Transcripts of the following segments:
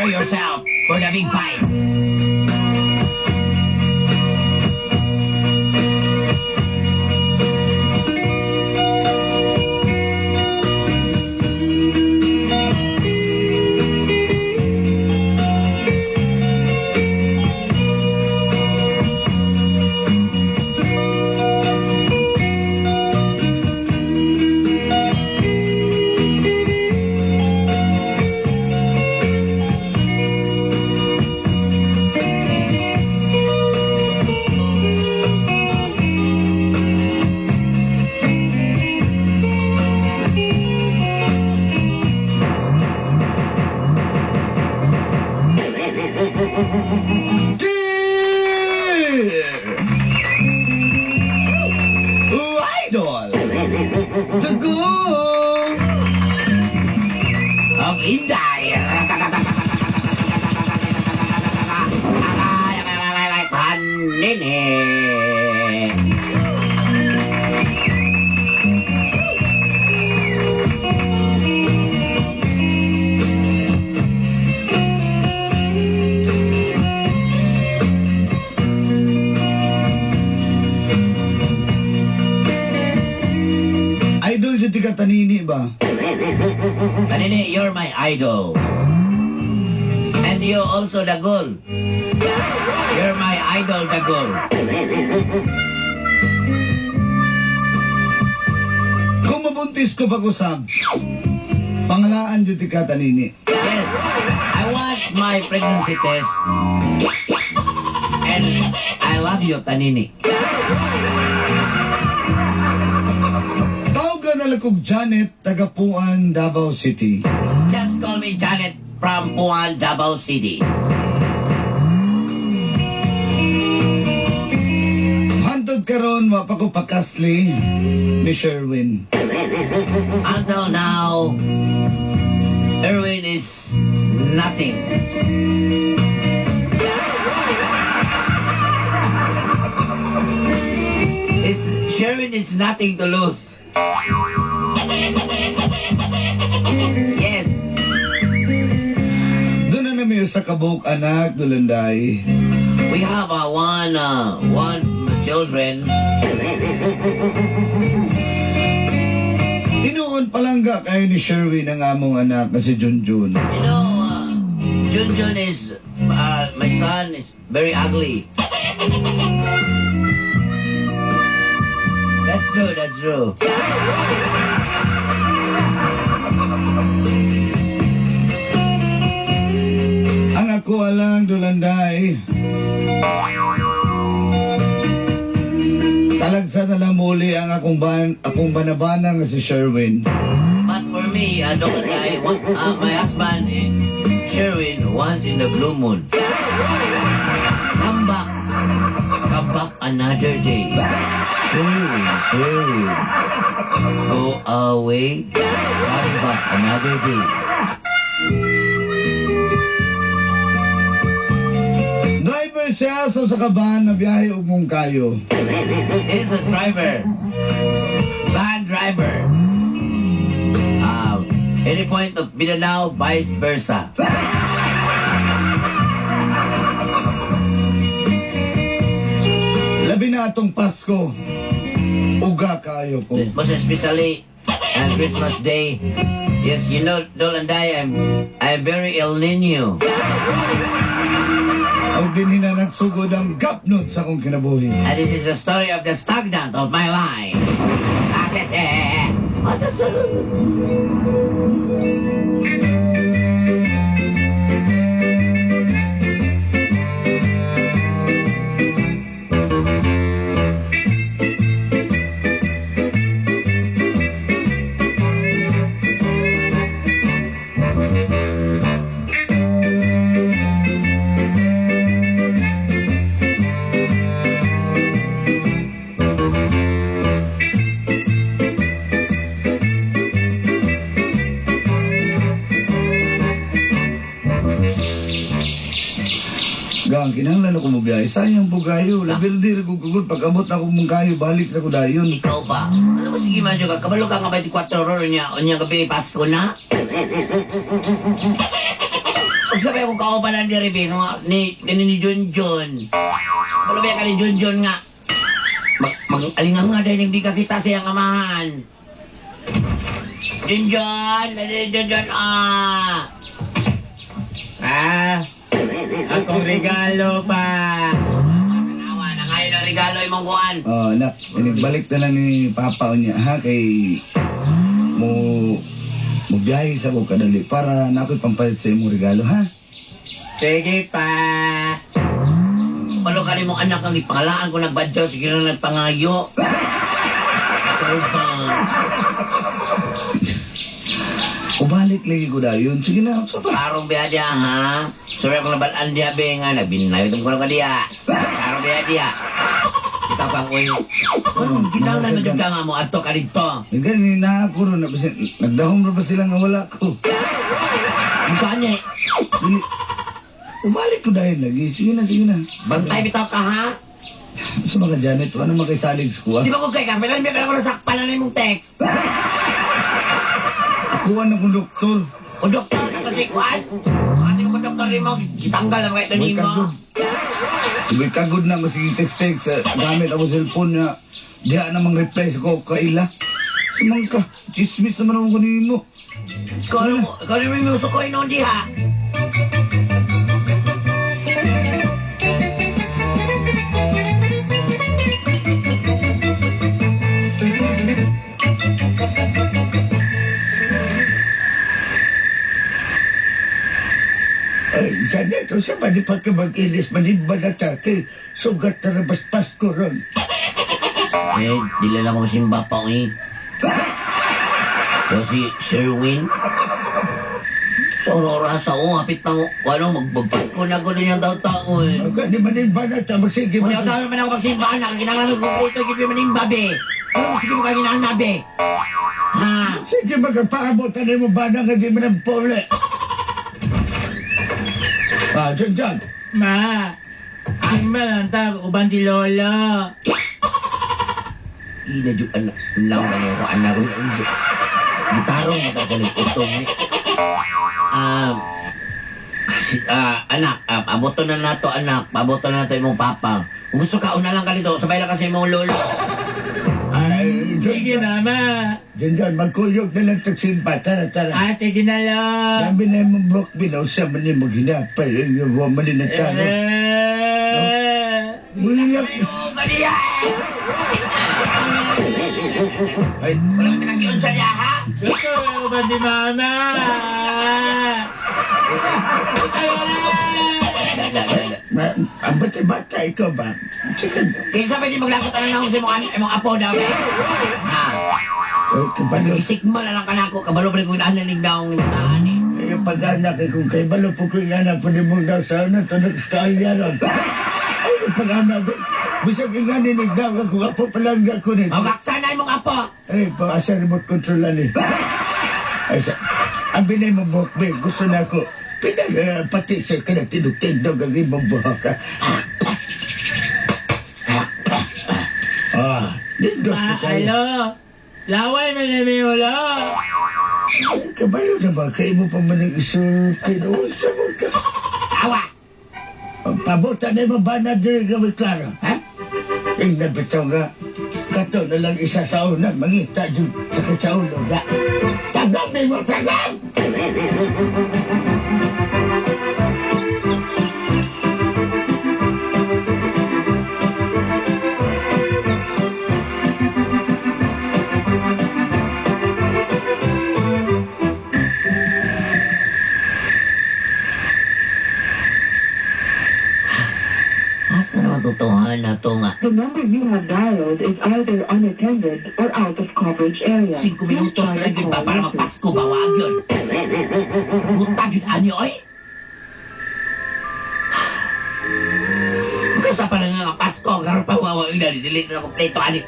Prepare yourself for the big fight. Dear Idol, the go. Ang Inday. Panini. Idol jud ka, Tanini ba? Tanini, you're my idol. And you also, the goal. You're my idol, the goal. Kung mabuntis ko pag-usab, pangalaan jud ka, Tanini. Yes, I want my pregnancy test. And I love you, Tanini. Tawag na lang kog Janet, taga Puan, Davao City. Just call me Janet from Puan, Davao City. Hantod karon wa pa ko pakasli ni Sherwin. Until now, Erwin is nothing. Is Sherwin is nothing to lose. Yes. Duna na mi usa ka buok anak, Dulanday. We have one children. Hinuon palangga kayo ni Sherwin ang among anak na si Junjun. Junjun is my son is very ugly. That's true, that's true. Ang ako alang, Dulanday, talagsa na lang muli ang akong banabana nga si Sherwin. But for me, Dulanday, my husband, Sherwin, once in the blue moon. Come back. Come back another day. Sherwin, Sherwin. Go away. Come back another day. Driver siya sa usa ka van na biyahe og Monkayo. He's a driver. Van driver. Any point of Mindanao, vice versa. Labi na atong Pasko. Uga kayo ko. Most especially on Christmas Day. Yes, Dolanday, I'm very El Nino. Og dinhi na nagsugod ang gapnot sa akong kinabuhi. And this is the story of the stagnant of my life. Atete! Atete! Gang, kinahanglan ako mobiyahe. Sayang po kayo. Labirdir ko kugod. Pag abot na ako mong kayo, balik na ko dayon. Ikaw ba? Ano mo, sige man ka? Kabalo ka nga 24 oras niya. Unya gabi, Pasko na. Magsabay akong kauban ang diri nga ni ni Junjun. Wala ba ka ni Junjun nga? Mag-alingang nga dahil hindi ka kita sa iyang amahan. Junjun! Junjun! Ah! Ah, akong regalo pa. Tanawa na ngayon ang regalo imong kuan. Oh, anak, balik na lang ni Papa unya ha kay mo mobiyahe sa ko kadali para na ako'y pampalit sa imong regalo ha. Sige pa. Malo ka mong anak ang ipangalaan ko nagbadyaw sige na nagpangayo. Ikaw ba? Ubalik lagi ko dayon. Sige na, sa pa. Karong biya diya ha. Sabi akong nabalaan diya be nga nagbinay itong kuno ka diya. Karong biya diya. Ikaw kang uy. Anong kinahanglan na jud ka nga mo adto ka dito? Gani na ako ron, nagdahom ra ba sila nga wala ko. Ang gani. Dili. Ubalik ko dayon lagi. Sige na, sige na. Bantay bitaw ka ha. Sa mga Janet, ano makaisalig sa kuha? Di ba ko kay ka? Pero may ko nasakpan na imong text. Ako na kong doktor. O doktor ka kasi kuan. Ate ko doktor nimo gitanggal ang mga ito Boy nimo. kagod. Si Boy kagod na masige text-text. Gamit ako cellphone niya. Diya namang reply sa ko kaila. Sumang ka. Chismis naman ako kanino. Ikaw mo yung sukoy noon diha. Ay, Janet, o sa ba di pa ka mag-ilis, manimba na ta, kay sugat na rabas ko ron. Eh, dili lang ako simba pa eh. Pero si Sherwin, sa oras ako, hapit na ko, ano, magpasko na ko din yung tao-tao eh. Di manimba na ta, magsige Kung ikaw sabi man ako magsimba, nakakinangan ko ito, gid manimba, be. Ano, sige mo kakinangan na, be. Ha? Sige, magpaabot na mo ba na nga di man ang puli. Ah, John, John. Ma, simba lang ta, uban si Lolo. Ina jud anak lang na ko anak ko. Gitarong magagaling utong ni. Anak, paboto na nato anak, paboto na nato imong papa. Kung gusto ka, una lang ka dito, sabay lang kasi imong lolo. Ay, John, Sige, Mama. John, John, magkuyog na lang tagsimba. Tara, tara. Ah, sige na lang. Sabi na yung buhok, binausa man yung maghinapay. Yung woman na taro. Eh. Uliyak. Ayaw, kaniya! Ay, Wala ka nang sa niya, ha? Gusto ko uban si Mama. Ang bata-bata, ikaw ba? Sige. Kinsa pwede maglakot na lang sa imong apo daw, eh? Ha? Ay, kabalo. Isigma na lang ka na ako, kabalo pa rin kung inaanan ng daong inaan eh. Ay, pag-anak, eh, kung kay balo po ko yung anak, pwede mong daw sa ano, tunag sa kaalyaron. Ay, pag-anak, bisag yung ganinig daw, ako apo palangga ko nito. Magaksa na imong apo! Ay, pag-asa remote control ali. Ay, sa, ang binay mo buhok, be, gusto na ako. Pinag, pati sir ka na tinutindog ang imong buhok. Ah, nindot Ma, ko kayo. alo. Laway man na may ulo. Kabalo na ba? Kayo mo pa man ang isulti. Sa mo ka. Awa! Pabutan na mo ba na diri gawin klaro, ha? Tingnan bitaw nga. Kato na lang isa sa una, mangita dyan sakit sa ulo, ga. Tagam ni mo, tagam! Asa naman tutuhan na to nga? The number you have dialed is either unattended or out of coverage area. 5 minutos Please na try lang yun to ba call para later. magpasko ba? Wag yun. Hutag yun, ani, oy! Kasa pa na nga Pasko, karoon pa wawa yun, delete na kompleto, ani.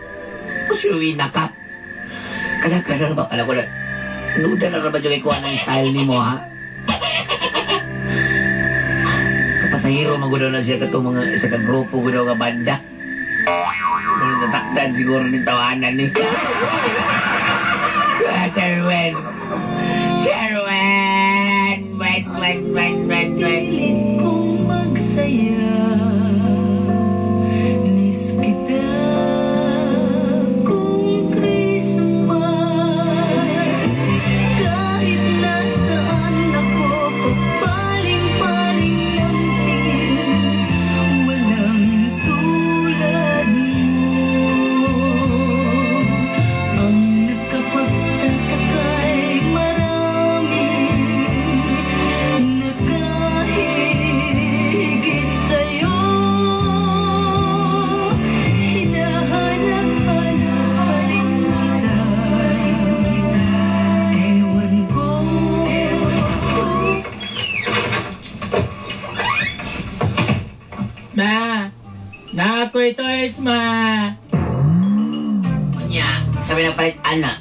Kusuwi na ka. Kada ba, kala ko na, nuda na naman yung ikuha ng style ni mo, ha? Kapasahero, magudaw na siya katong mga isa ka grupo, gudaw nga banda. Mga natakdan siguro ni tawanan ni. Ah, Sherwin! Sherwin! Wen, wen! 1, 1, 1, 1. Pilit kong magsaya, miss kita kung Christmas. Kahit nasaan ako, papaling-paling ng tingin, walang tulad mo. Ang nakapagtataka'y marami nakahigit sa'yo. Hinahanap-hanap pa rin kita. Ewan ko kung Ma, na ako ito is ma. Nya, sabi ng palit, ana.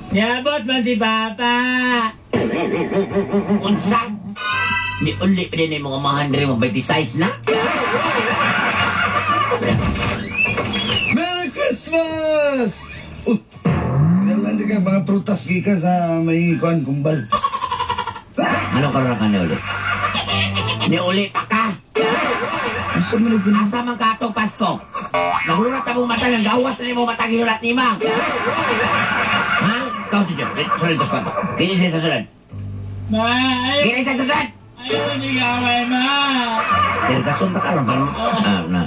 Niabot man si Papa. Unsa? Ni uli pa din yung mga mahan rin mo, size na? Merry Christmas! Kailan di ka mga prutas gikan sa may kuan kumbal. Anong karoon ka ni uli? Ni uli pa ka! Asa man ni Asa man ka atong Pasko? Naglurat ang mong mata, nang gawas na imong mata ginulat ni ma. Ha? Ikaw, Jojo. Sunod ka sa kwarto. Kini siya sa sunod. Ma, ayaw, Kini siya sa sunod! ayaw sigaway, ma. Dahil kasun pa karon pa. Ah, na.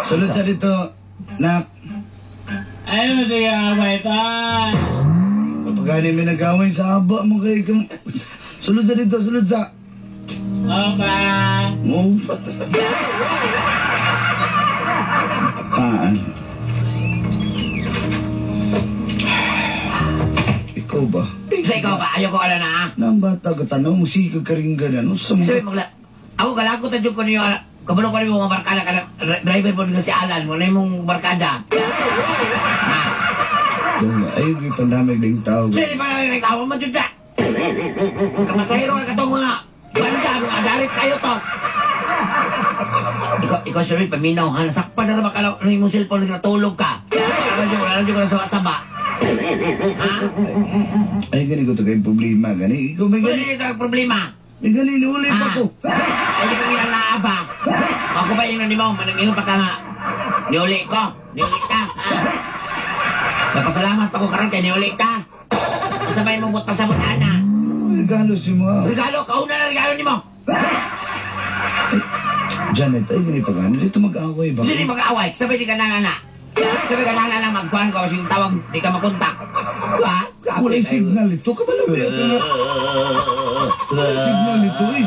Sulod sa dito, nak. Ayaw sigaway pa. Kapag gani may nagawin sa haba mo kay Sulod sa dito, sulod sa. Oh, pa. Mo. Paan. Ikaw ba? So ikaw ba? Ayoko ala na ah. Nang bata ka tanong, sige ka karinggan ano sa Sabi mga... magla. Ako galakot na jud ko niyo. Kabalo ko ni mga barkada ka driver mo nga si Alan mo na imong barkada. Ha? Ay, pandamig na yung tao. Sino pa na rin nagtawa mo jud na? Kamasahiro ka katong mga banda, mga darit kayo to. Ikaw sir, paminaw ha, nasakpan na naman ka lang ng imong cellphone, natulog ka. Wala jud, wala jud ka na saba-saba. Ha? Ay, gani ko to kayong problema, gani. Ikaw may Wala gani. dito ang problema. May gani, niuli pa Ah. ko. Ay, di ka nilalaaba. Ako ba yung nanimaw, manangiho pa ka nga. Niuli ko, niuli ka. Ha? Napasalamat pa ko karon kay niuli ka. Sabay mong but pasabot, ana. Regalo si mo. Regalo, kauna na regalo nimo. Janet, ay gani pa gani. Dito mag-away ba? Sino yung mag-aaway? Sabay di ka na na. Sabay ka na na magkuhan ko kasi yung tawag di ka makontak. Ba? Grabe Walay kayo. signal ito. Kabalo ba ito na? Walay signal ito eh.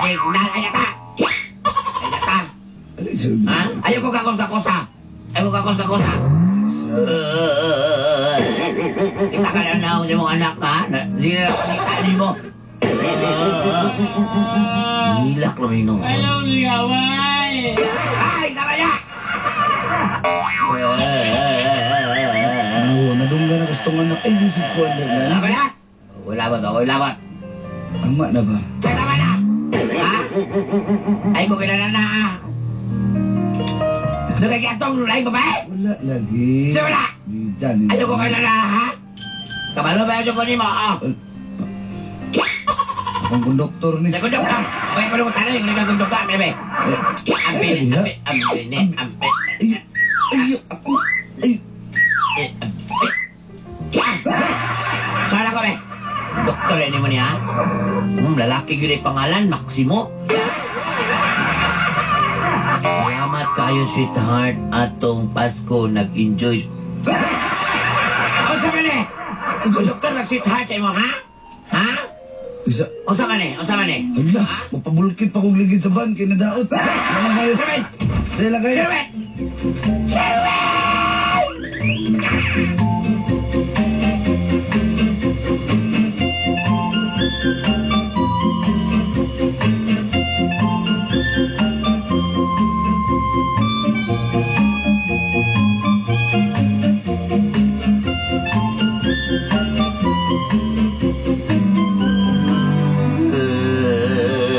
Signal, ay nata! Ay nata! Ano yung signal? Ha? Ayoko kakos-kakosa! Ayoko kakos-kakosa! Kita ka na na mong anak ha? Sige na kita ni mo. Nilak na may nung. Ayaw sigaway. Ay, sama na! Ano, nadungga na kastong anak. Ay, di si Kuan na Tama gani. na! Wala ba to? Wala ba? Ama na ba? Tama na! Ha? Ay, ko kinana na ah! Nagkagyatong laing babae? Wala lagi. Sige, wala! Di Janet. Ayoko ka na na ha? Kabalo ba yung ko nimo? Oh. Akong konduktor ni. Sa konduktor. Okay, ko nung tanong yung nagkakonduktor, bebe. Eh, Ampe, ampe, ampe, ne, ampe. Ay, ay, ako. Ay, Eh, ampe. Ah! Sala ko, be. Doktor, ini mo niya. Lalaki yun ay pangalan, Maximo. Salamat kayo, sweetheart. Atong Pasko, nag-enjoy. Unsa man eh? Konduktor, mag-sweetheart sa imo, ha? Ha? isa. Unsa man eh? Unsa man eh? Ala, mapabulkit pa kong ligid sa van kay nadaot. Wala kayo. Sherwin! Dahil lang kayo. Sherwin! Sherwin!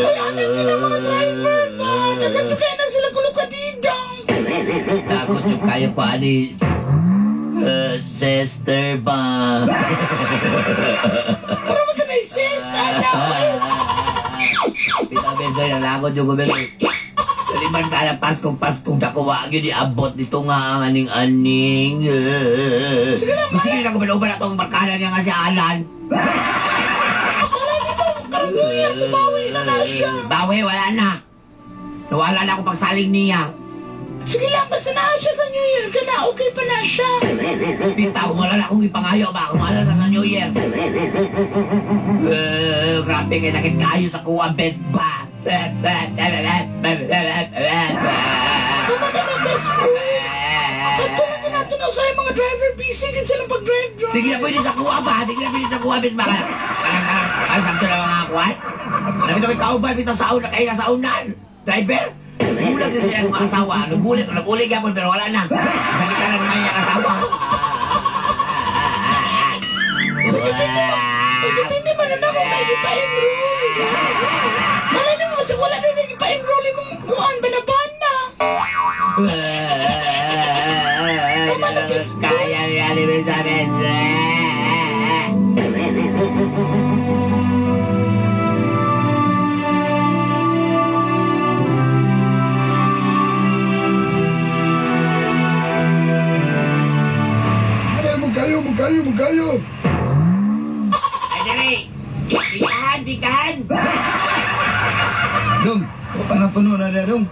Ay, ano yun ang mga driver ba? Nagasto kaya na sila kulukadidang. Takot yung kaya ko ani. Sister ba? Pero mo ito na sis, ano? Pita besoy, nalagod yung gubesoy. Kaliman ka na Paskong Paskong dako wa gyud iabot dito nga ang aning-aning. Sige na, Sige na gubeloban na tong barkada niya nga si Alan. Wala ni mo, karong New Year, bumawi na na siya. Bawi, wala na. Nawala na ako pagsaling niya. Sige lang, basta na siya sa New Year ka na, okay pa na siya. Bitaw, wala na akong ipangayo ba? Kung wala sa New Year. Eh, grabe kay sakit kayo sa kuha, best ba? Tama na na, best friend. Sakto lang din natin sa mga driver busy din silang pag-drive-drive. Sige na pwede sa kuha ba? Sige na pwede sa kuha, best ba? Parang, parang, parang sakto na mga kuha. Sabi ko kay kauban, bitaw sa una, kayo na sa unan. Driver, gulat siya siyang mga asawa. Nagulit, nagulit gapon, pero wala na. Sakit na naman yung asawa. Depende man na ako kay ipa-enroll. Malay naman kasi wala na yung ipa-enroll imong kuan banaban na. Kaya niya ni Elizabeth. Ay, magayo, magayo, magayo. Ay, dali. Bikahan, bikahan. Dong, pa na puno na niya, dong.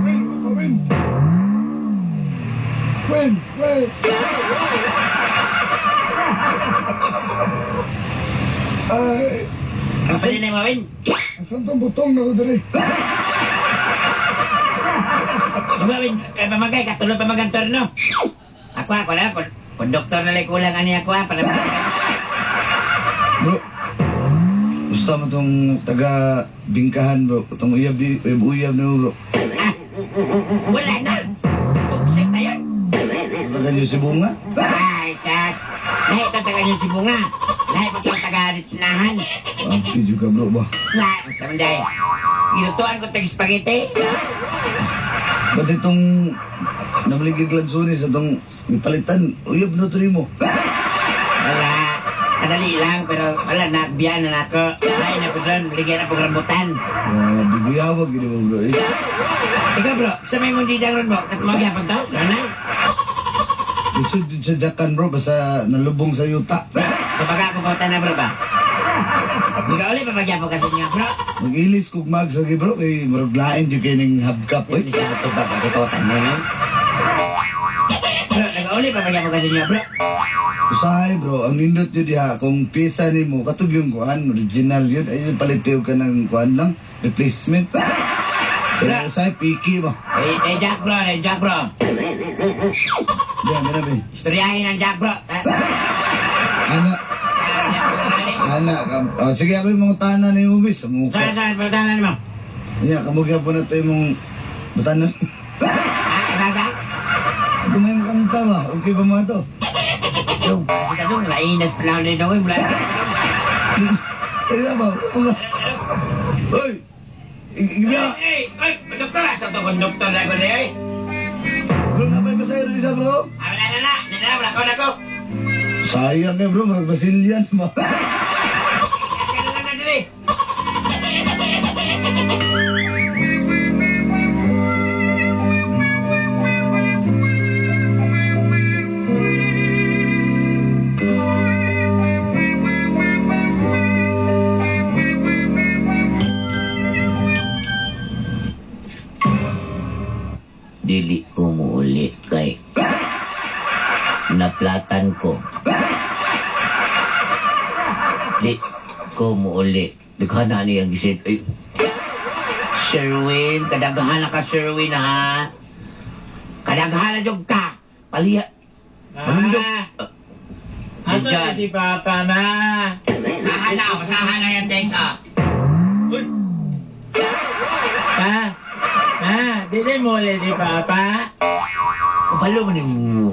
Win, win. Win, win. Ay, Pwede na yung mawin. asan tong butong na ko dali? Mawin, eh, pamagay, katuloy pamagang torno. Ako, ako lang. Konduktor na lang kulang ani ako, ha. Para Bro, gusto mo tong taga bingkahan bro. Itong uyab, uyab, uyab na mo bro. Ah, wala na. Bugsik na yun. Taga nyo si Bunga. Ay, sas. Lahi ito taga niyo si Bunga. Lahi pa itong taga Ritsnahan. Ah, video ka bro ba? Lahi, sa manday. Gilutuan ko itong spaghetti. Ba't itong namaligig lansunis itong palitan, uyab na ito mo. Wala. Kadali lang, pero wala na. Biyan na nako. Lahi na po doon. Bigyan na po rambutan. Ah, biguyawag gini mo bro. Eh, Ikaw bro, sa may mong didang ron mo, katmagyan pang tao, ano? Lisod yun sa Jakan bro, basta nalubong sa yuta. Kapaga ako pautan na bro ba? Ikaw ulit papagyan po kasi niya bro. Mag-ilis kog mag sa bro, kay murag lain jud kay ning habkap oy. Hindi siya matubag ako pautan na yun. Bro, nag-uli papagyan po kasi niya bro. Usahay bro, ang nindot yun diha, kung pisa nimo katug yung kuan, original yun, ay palitiw ka ng kuan lang, replacement. Kaya usahay, piki ba? Eh, eh Jack bro, eh Jack bro. Diyan, meron ba? Istoryahin ang Jack bro. Ha? Ana, ana, oh, sige ako yung mga tanan ni mo, bis. Saan, Mukha. saan, pautanan mo? Yeah, kamugya po na ito yung mga batanan. Ha, saan, saan? Ito may mga kanta ba? Okay ba mga to? Yung, kasi tanong, lainas pa lang nito. Mula. Eh, ba? Mga... Hoy! Ibiya! Ay, ay, konduktor, asa to konduktor na ko sa'yo eh. Bro, napay pasayro isa bro? Ah, wala na na, na na, wala ko na ko. Sayang eh bro, mga Brazilian ba? Kaya na lang na dili. Dili ko muuli kay naplatan ko. Di ko muuli. Daghan na niyang gisin. Ay. Sherwin, kadaghan na ka Sherwin ha. Kadaghan na jud ka. Paliya. Ano jud? Ah, asa Diyan. na si Papa, ma? Basahan na, basahan na yan, thanks ah. Uy! Pa! Ma, dili mo ulit si Papa? Kabalo mo ni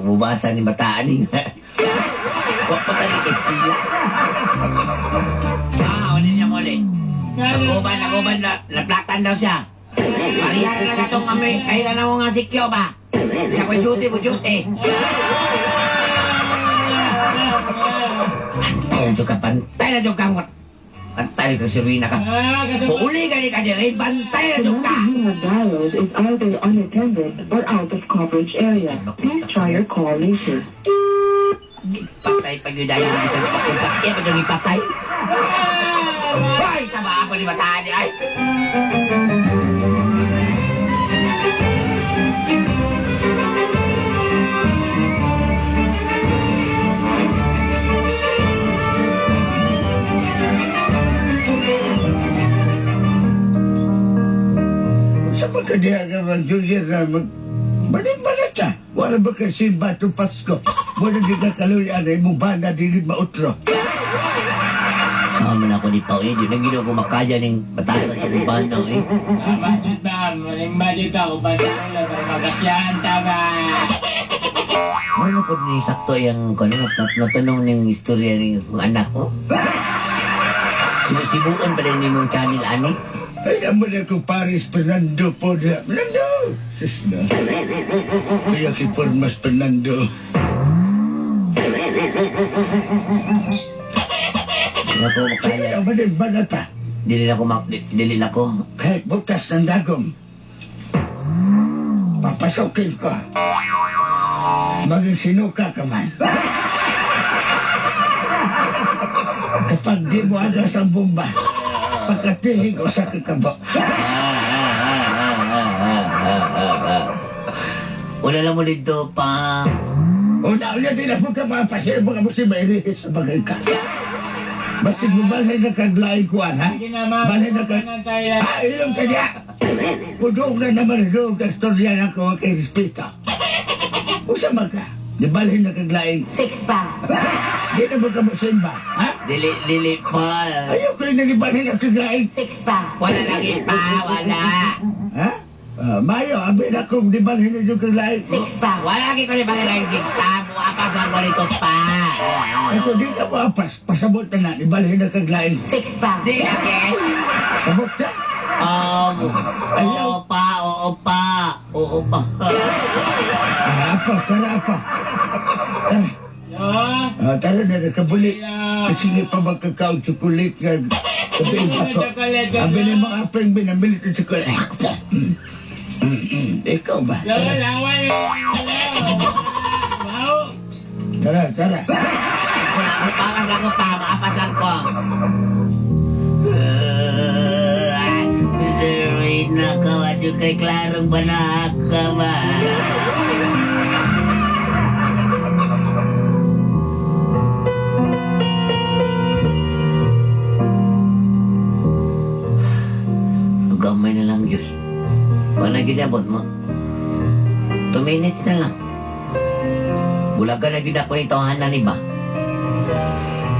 mubasa ni bataan ni nga. Wa pa tali kay Stila. Ah, wala niya muli. Naguban, naguban, na, naplatan daw siya. Parihara na katong kami, kailan na mo nga sikyo ba? Sa ko duty mo duty. Pantay na dyan ka, pantay na dyan ka. Pantay na ka, Sirwina ka. Ah, katong Muuli ka ni ka diri, bantay na The dyan number ka. you have dialed is either unattended or out of coverage area. Please try your call later. Patay pag yun dahil yung isang papunta. Kaya pa dyan ipatay. Ay, sama ako ni Bataan. Ay! Sa pagkadiha ka mag-junior na mag... Balit-balit ka. Wala ba ka simba itong Pasko? Wala di ka kaluyan ay imong banda di gid mautro. Sama man ako ni Pao eh. Di na ginawa ko makaya ng batasan sa kubana eh. Budget ba? Maling budget ako. Budget ko lang para magkasyahan ta ba? Ano po ni sakto yung kano, natanong ng istorya ng anak ko? Sinusibuan pa rin ni mong channel ani? Ay, amo na ko Paris Fernando po niya. Fernando! Sis na. Kaya kay Formas Fernando. Di na ko makaya. Kaya ba din banata? Dili na ko dili na ko. Kahit butas ng dagong. Papasokin ko. Maging sinuka ka man. Kapag di mo agas ang bomba, pagkatihig o sa kakabo. Wala lang mo dito pa. Una ulit din ako ka mapasir mo ka mo si Mayrihis sa bagay ka. Basig mo balhin na kaglaing kuan, ha? Sige na, ma. Balhin na kag... Kumanan tayo. Ah, ilong sa niya! Kudong na naman doon ka istorya na ko kay respeto. Usa man ka, di balhin na kaglaing. Six pa. Di na ba ka masimba, ha? Dili, dili pa. Ayaw ko yung nalibalhin na kaglaing. Six pa. Wala lagi pa, wala. Ha? Ah, Mayo, abi na kong di balhin na yung kaglaing. Six pa. Wala lagi ko ni pala lang six ta. Buwapas ang ganito pa. Ako di ka maapas, pasabot na na, di balhin na kaglaing. Six pa. Di lagi. Sabot ka? Oo pa, oo pa, oo pa. Ah, apa, tara apa. Tara. Yo. Ah, tara na, nakabuli. Kasi pa magkakaon chocolate nga. Sabihin ako. Chocolate, Abi ni mga apeng binamili sa chocolate. Ikaw ba? Yo, laway. Wow. Tara, tara. Pakas lang ko pa, maapas lang ko. Sir Wayne, kawadyo kay klarong banaka ba? Gamay na lang, Diyos. Wala ginabot mo. 2 minutes na lang. Bulaga na gyud ako ni tawahanan ni ba?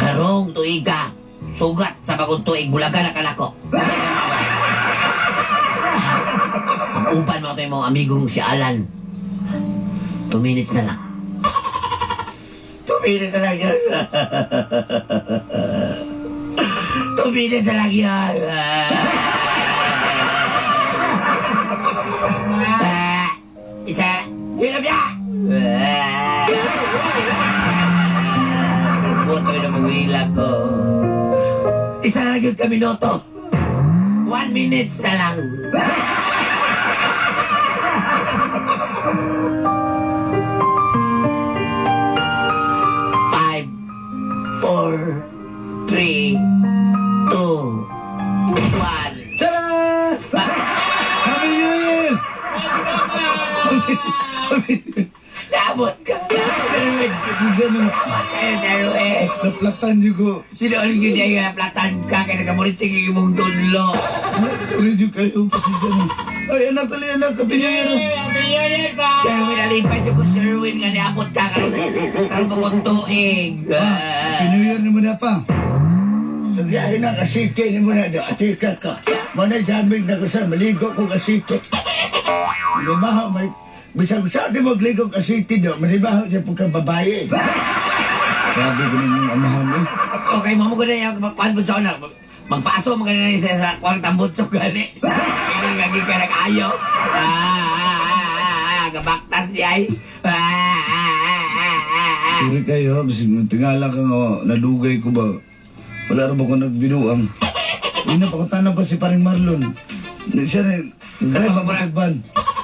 Karong tuiga, sugat sa bagong tuig, bulaga na kanako. Ang uban mo ito yung mga amigong si Alan. 2 minutes na lang. 2 minutes na lang yun. 2 minutes na lang yun. Ah, isa, hirap niya! Ah. Buto na magwila ko. Isa na lang yun kami minuto. 1 minutes na lang. Five, four, three, two, one. Tada! Happy New Year! Naabot ka. Sir Win. Pasensya na. Naabot kayo, Sir Win. Naplatan niyo ko. Sino ulit yun yung naplatan ka kaya nagkamulit sige mong tunlo. Tuloy niyo kayo. Pasensya na. Ay, anak, dali, anak. Happy New Year! Happy New Year pa. Sir Win, alipad ko Sir Win nga niabot ka karon karon bagong tuig. Happy New Year naman na pa. Sugyahin ang asite ni mo na do. Atika ka. Manay jamig na ko sa maligo kong asite. Manibaho, may... Bisag sa di magligo kang asite do, manibaho siya pagka babae. Grabe ko ninyong amahan eh. Okay, mamo ko na yung magkuhan mo sa una. Magpaso mo ganun sa sa kuwang tambutso gani. Hindi lagi ka nag-ayo. Ah, ah, ah, ah, gabaktas di ay. Ah, ah, ah, ah, ah, Sorry kayo, ha. Bisig tingala ka nga, nadugay ko ba? Wala ra ba ko nagbinuang? Una, pakutana pa si paring Marlon. Siya na, drive ba ba?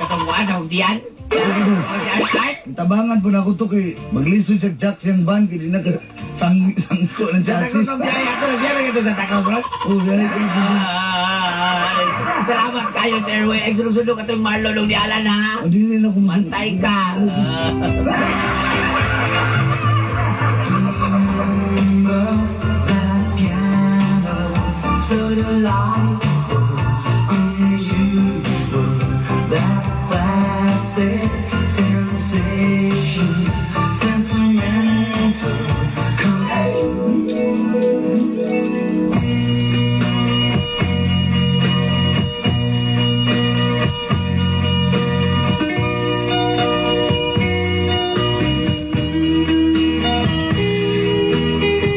Katunguan, ako diyan. Ako si Art Art. Tabangan po na ako to kay maglisod siya jack siyang van kay di na ka sangko ng Sa chassis. Tacos, biyahe ako. Nagbiyahe ka to sa Tacos, Road. Oh, biyahe kayo. Ay, salamat kayo, Sir Erwin. Ay, sunod-sunod ka itong Marlon nung dialan, ha? O, di na ako Bantay ka. So delightful, unusual, that classic sensation, sentimental.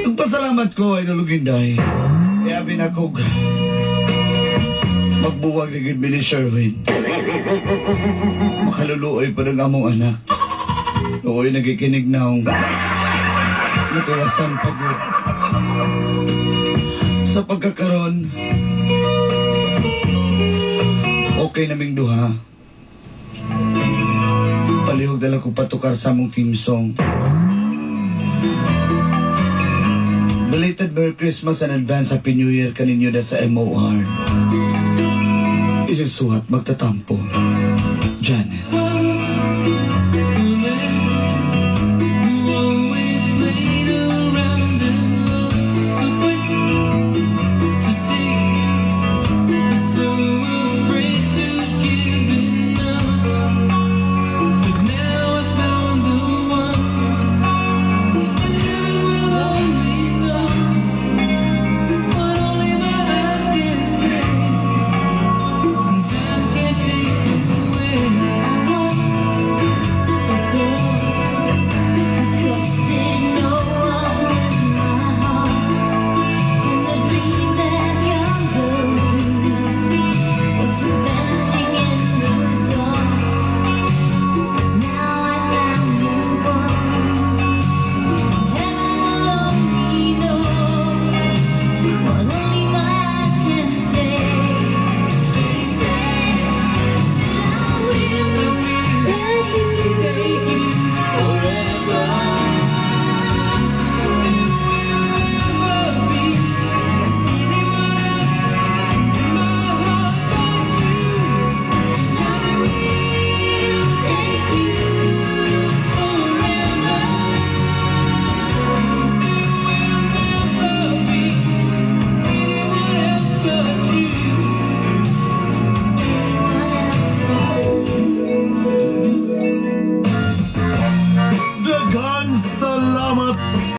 Nagpasalamat ko ay nuluginday. Kaya binakog. Magbuwag ni gid ni Sherwin. Makaluluoy pa ng among anak. Nooy nagikinig na akong natuwasan pag sa pagkakaroon. Okay naming duha. Palihog dala ko patukar sa among theme song. Belated Merry Christmas and advance Happy New Year kaninyo na sa MOR. Isang suhat magtatampo. Janet.